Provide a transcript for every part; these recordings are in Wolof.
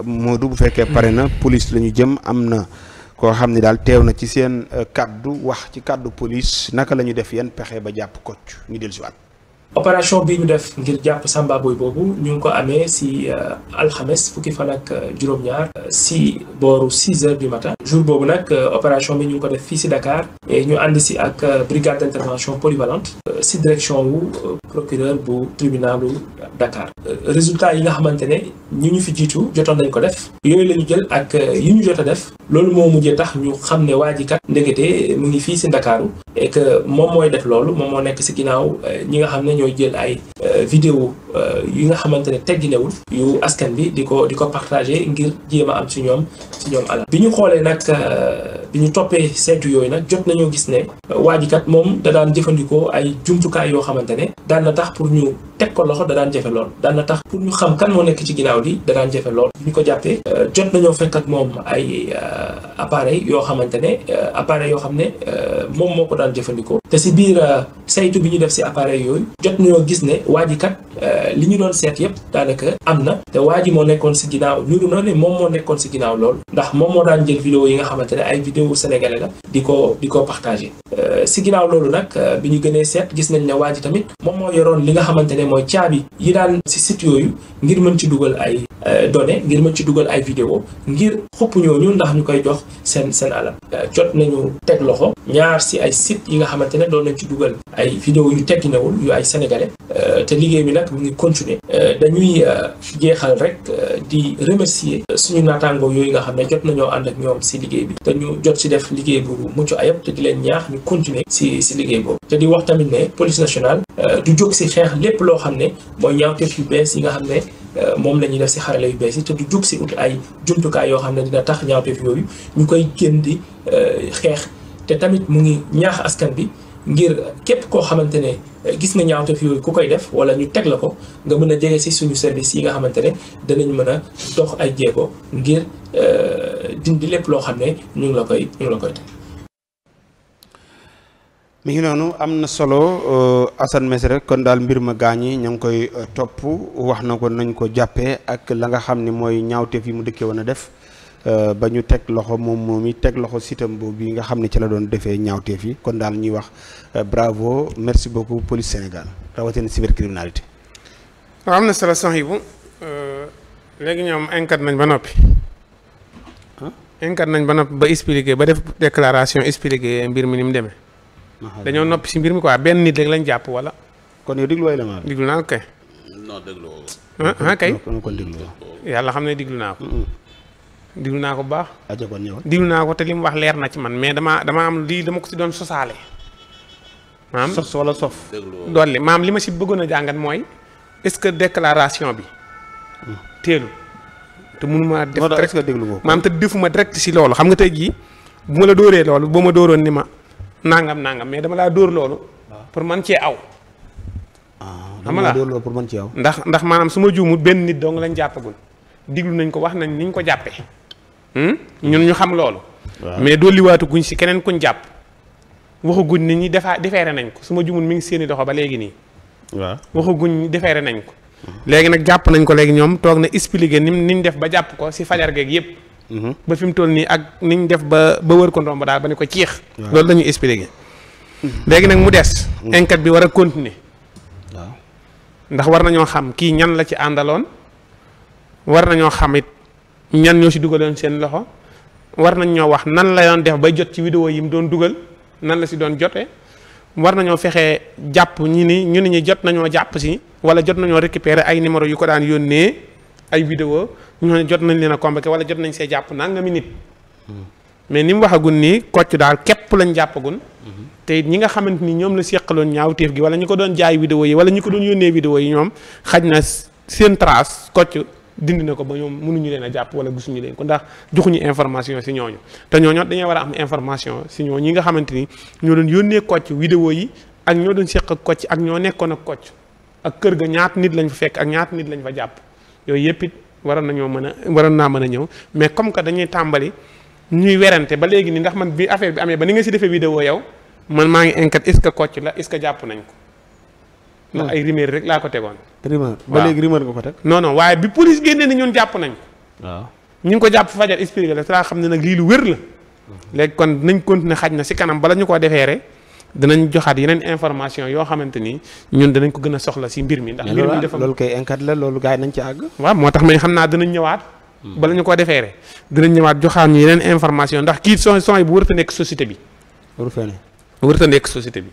Modou bu fekkee pare na police la ñu jëm am na koo xam ne daal teew na ci seen kaddu wax ci kaddu police naka la ñu def yan pexe ba jàpp Kocc ñu dellusiwaat. opération bi ñu def ngir jàpp Samba Boy boobu ñu ngi ko amee si alxames fukki fan ak juróom-ñaar si booru 6 heures du matin. jour boobu nag opération bi ñu ngi ko def fii si Dakar et ñu ànd si ak brigade d'intervention polyvalente si direction wu procureur bu tribunalu Dakar. résultat yi nga xamante ne ñu fi jiitu jotoon nañ ko def yooyu la ñu jël ak yi ñu jot a def loolu moo mujjee tax ñu xam ne waa ji kat ndekete mu ngi fii si Ndakaaru et que moom mooy def loolu moom moo nekk si ginnaaw ñi nga xam ne ñooy jël ay vidéo yi nga xamante ne tegginewul yu askan bi di ko partagé ngir jéem a am si ñoom alal. bi ñu xoolee nag bi ñu toppee seetu yooyu nag jot nañoo gis ne waa ji kat moom da daan jëfandikoo ay jumtukaay yoo xamante ne daan na tax pour ñu teg ko loxo da daan jafe lool daan na tax pour ñu xam kan moo nekk ci ginnaaw li da daan jafe lool. bi ñu ko jàppee jot nañoo fekk ak moom ay appareil yoo xam ne moom moo ko daan jëfandikoo te si biir saytu bi ñu def si appareil yooyu jot nañoo gis ne waa ji kat li ñu doon seet yëpp daanaka am na te waa ji moo nekkoon si ginnaaw niru na ne moom moo nekkoon si ginnaaw lool ndax moom moo daan jël vidéo yi nga xamante ne ay vidéo sénégalais la di ko partagé si ginnaaw loolu nag bi ñu gënee seet gis nañ ne waa ji tamit moom moo yoroon li nga xamante ne mooy caabi yi daan si site yooyu ngir mën ci dugal ay données ngir mën ci dugal ay vidéo ngir xupp ñooñu ndax ñu koy jox seen alal. jot nañu teg loxo ñaar si ay site yi nga xamante ne doon nañ ci dugal ay vidéo yu tegginewul yu ay sénégalais te liggéey bi nag mu ngi continuer dañuy jeexal rek di remercier suñu naataangoo yooyu nga xam ne jot nañoo ànd ak ñoom si liggéey bi te ñu jot si def liggéey bu mucc ayib te di leen ñaax ñu continuer si liggéey boobu te di wax tamit ne police nationale du jóg si xeex lépp loo xam ne mooy ñaawteef yu bees yi nga xam ne moom la ñuy def si xarala yu bees yi te du jóg si ut ay jumtukaay yoo xam ne dina tax ñaawteef yooyu ñu koy gën di xeex te tamit mu ngi ñaax askan bi ngir képp koo xamante ne gis nga ñaawteef yooyu ku koy def wala ñu teg la ko nga mën a jege si suñu service yi nga xamante ne danañ mën a dox ay jéego ngir dindi lépp loo xam ne ñu ngi la koy teg. mi ngi noonu am na solo Assane Mesere kon daal mbir ma gaañi ña ngi koy topp wax na ko nañ ko jàppee ak la nga xam ne mooy ñaawteef yi mu dëkkee woon a def ba ñu teg loxo moom yi teg loxo sitam boobu yi nga xam ne ci la doon defee ñaawteef yi kon daal ñuy wax bravo merci beaucoup police Sénégal rawatina cybercriminalité. waaw am na solo sox yi bu léegi ñoom enquête nañ ba noppi. enquête nañ ba noppi ba expliqué ba def déclaration expliqué mbir mi ni mu demee. dañoo noppi si mbir mi quoi benn nit rek lañ jàpp wala. kon yow déglu waay la ma. déglu naa ko kay. non déglu woo. kay. kon déglu yàlla xam ne déglu naa ko. déglu naa ko bu baax. aja kon ñëwal. déglu naa ko te li mu wax leer na ci man mais dama am lii dama ko si doon sosaale. maam sos wala sof. dolli maam li ma si bëggoon a jàngat mooy est-ce que déclaration bi. teelu te mënuma def. est-ce que déglu ko. maam te defuma direct si loolu xam nga tey jii bu ma la dóoree loolu boo ma dóoroon ni ma. nangam mais dama laa dóor loolu. pour man cee aw. dama laa dóor loolu pour man cee aw. ndax maanaam su ma juumut benn nit dong lañ jàppagul diglu nañ ko wax nañ niñ ko jàppee. ñun ñu xam loolu. mais dolliwaatu guñ si keneen kuñ jàpp. waxaguñ ni ñi defeere nañ ko su ma juumut mi ngi seeni doxo ba léegi nii. waaw waxaguñ defeere nañ ko. léegi nag jàpp nañ ko léegi ñoom toog na expliqué niñ def ba jàpp ko si fajar geeg yëpp. ba fi mu toll nii ak niñ def ba wër ko ndomb daal ba ni ko ciix. loolu la ñuy expliqué. léegi nag mu des. enquête bi war a continuer. waaw ndax war nañoo xam kii ñan la ci àndaloon. war nañoo xam it ñan ñoo si dugaloon seen loxo. war nañ ñoo wax nan la doon def ba jot ci vidéo yi mu doon dugal nan la si doon jotee. war nañoo fexe jàpp ñi jot nañoo jàpp si wala jot nañoo récupérer ay numéro yu ko daan yónnee ay vidéo ñooñu jot nañ leen a convoqué wala jot nañ see jàpp nangami nit. mais ni mu waxagun nii Kocc daal képp lañ jàppagun. te ñi nga xamante ni ñoom la seqaloon ñaawteef gi wala ñu ko doon jaay vidéo yi wala ñu ko doon yónnee vidéo yi ñoom xaj na seen trace Kocc dindi na ko ba ñoom mënuñu leen a jàpp wala gisuñu leen ko ndax joxuñu information si ñooñu. te ñooñu dañoo war a am information si ñi nga xamante ni ñoo doon yónnee Kocc vidéo yi ak ñoo doon seq ak Kocc ak ñoo nekkoon ak Kocc ak kër ga ñaata nit lañ fa fekk ak ñaata nit lañ fa jàpp yooyu yëpp it waroon naa mën a ñëw mais comme que dañuy tàmbali ñuy werante ba léegi ni ndax man bi affaire bi amee ba ni nga si defee vidéo yow man maa ngi enquête est-ce que Kocc la est-ce que jàpp nañ ko ndax ay rumeur rek laa ko tegoon. rumeur ba léegi rumeur nga ko teg. non non waaye bi police génnee ni ñun jàpp nañ ko. waaw ñu ngi ko jàpp fajar expliqué la saa xam ne nag lii lu wér la. léegi kon dinañ continuer xaj na si kanam bala ñu ko defeere dinañ joxaat yeneen information yoo xamante ni ñun dinañ ko gën a soxla si mbir mi. ndax mbir mi dafa loolu kay enquête la loolu gars yi nañ ci àgg. waaw moo tax may xam naa dinañ ñëwaat. bala ñu ko defeere dinañ ñëwaat joxaat ñu yeneen information ndax kii son yi bu wërta nekk société bi. wërta nekk société bi.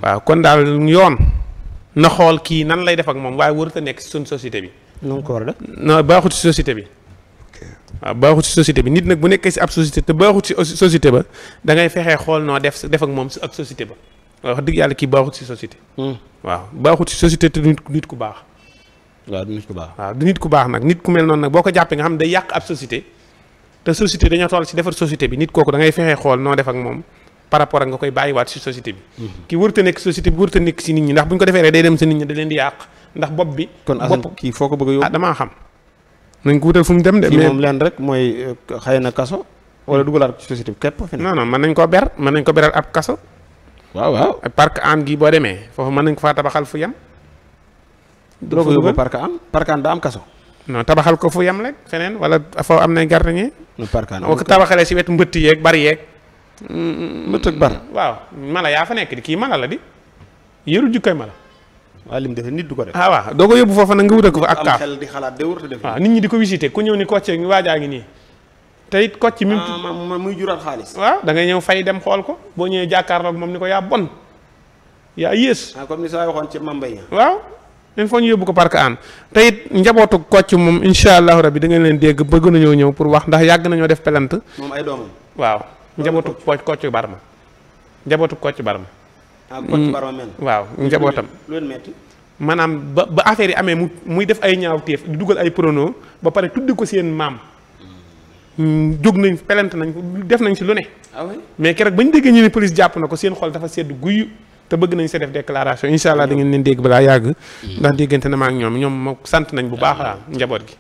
waaw kon daal yoon na xool kii nan lay def ak moom waaye wërta nekk si suñ société bi. nu ko war a def. non baaxut si société bi. waaw baaxut si société bi nit nag bu nekkee si ab société te baaxut si société ba da ngay fexee xool noo def ak moom ak société ba wax dëgg yàlla kii baaxut si société. waaw baaxut si société te nit ku baax. waaw du nit ku baax. waaw du nit ku baax nag nit ku mel noonu nag boo ko jàppee nga xam ne day yàq ab société te société dañoo toll si defar société bi nit kooku da ngay fexee xool noo def ak moom par rapport ak nga koy bàyyiwaat si société bi. ki wërta nekk société bi wërta nekk si nit ñi ndax bu ñu ko defee rek day dem si nit ñi da leen di yàq ndax bopp bi. kon Assane kii foo ko bëgg a yóbbu. damaa xam. nañ ko wutal fu mu dem de. mais moom leen rek mooy xëy na kaso. wala dugalaat ci société bi képp fi non non mën nañ koo ber mën nañ ko beral ab kaso. waaw parc Hann gi boo demee foofu mën nañ ko faa tabaxal fu yem. doo ko yóbbu parc Hann daa am kaso. non tabaxal ko fu yem rek feneen wala foo am na gardien. parc Hann boo ko tabaxalee si wetu mbëtt yeeg bari yeeg. mbëtt ak bar. waaw mala yaa fa nekk di kii mala la di yëru jukkoy mala. waaw lim defee nit du ko def. waaw doo ko yóbbu foofa nag nga wutal ko fa ak kaaf. am xel di xalaat de wërta def. waaw nit ñi di ko visité ku ñëw ni kocc waajaa ngi nii te it kocc mi. muy juraat xaalis. waaw da ngay ñëw fay dem xool ko boo ñëwee jàkkaarloog moom ni ko yaa bon yaa yées. comme ni saa waxoon ci Mambay. waaw il faut ñu yóbbu ko parc Hann te it njabootu kocc moom incha allahu rabi da ngeen leen dégg bëgg nañoo ñëw pour wax ndax yàgg nañoo def pelante. moom ay doomam. waaw njabootu kocc barma njabootu kocc barma. kocc barma mel. waaw njabootam. lu leen metti maanaam ba affaire yi amee muy def ay ñaawteef di dugal ay prono ba pare tuddi ko seen maam. jóg nañ pelante nañ def nañ si lu ne. mais keroog bañ déggee ñu ne police jàpp na ko seen xol dafa sedd guy te bëgg nañ sa def déclaration incha allah da ngeen leen dégg balaa yàgg. ndax déggante na ma ak ñoom moom sant nañ bu baax njaboot gi.